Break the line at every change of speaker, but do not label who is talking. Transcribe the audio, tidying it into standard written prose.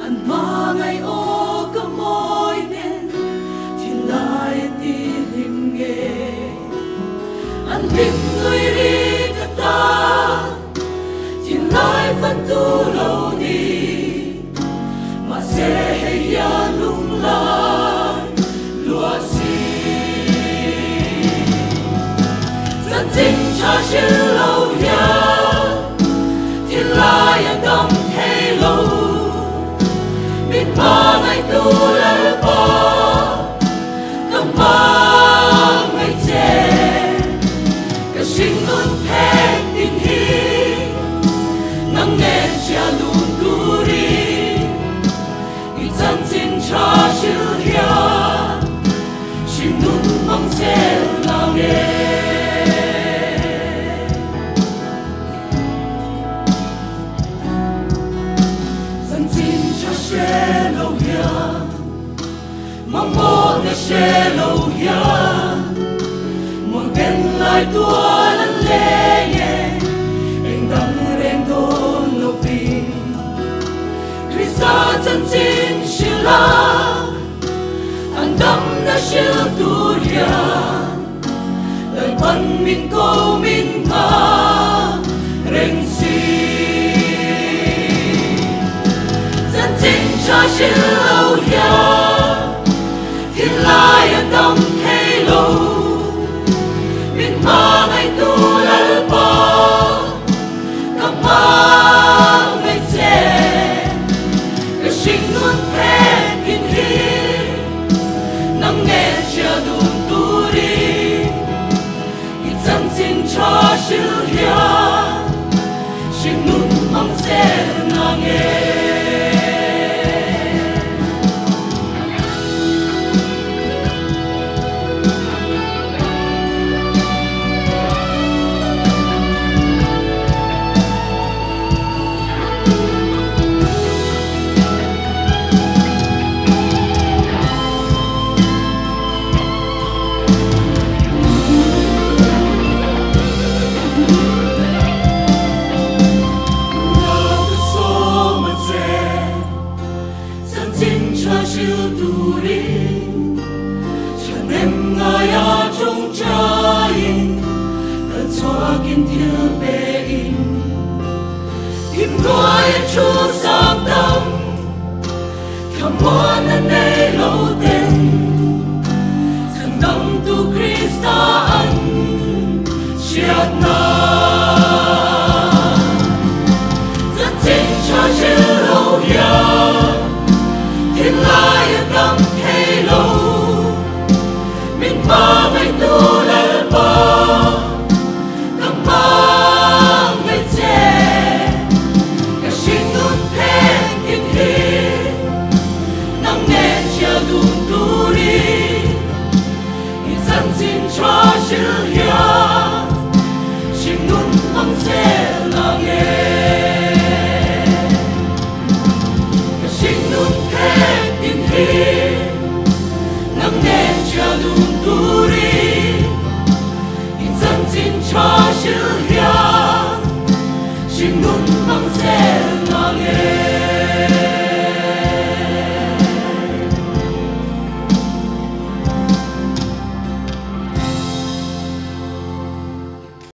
An hmangaih aw ka mawi nen thinlai a ti hlim ngei. An hlim nui ri ka tan thinlai fan tu lo ni. Mahse hei hian lunglai luah si. Chanchin tha hril lo hian thinlai a dam thei lo. Min hmangaihtu Lalpa ka hmangaih che. Ka hringnun phek tin hi nang nen hria dun turin i chanchin tha hril hian hringnun hmang zel nang e. Chanchin tha hre lo hian, mamawhna hre lo hian, muang ten lai tual an leng e, eng dang reng dawn lovin. Krista chanchin hrilh a, an damna hril tur hian, Lalpan min ko min nghah reng si. Chanchin tha hril lo hian thinlai a dam thei lo. Min hmangaihtu Lalpa ka hmangaih che. Ka hringnun phet in hi nang nen hria dun turin i chanchin tha hril hian hringnun hmang zel nang e. Hringnun hmang zel nang e.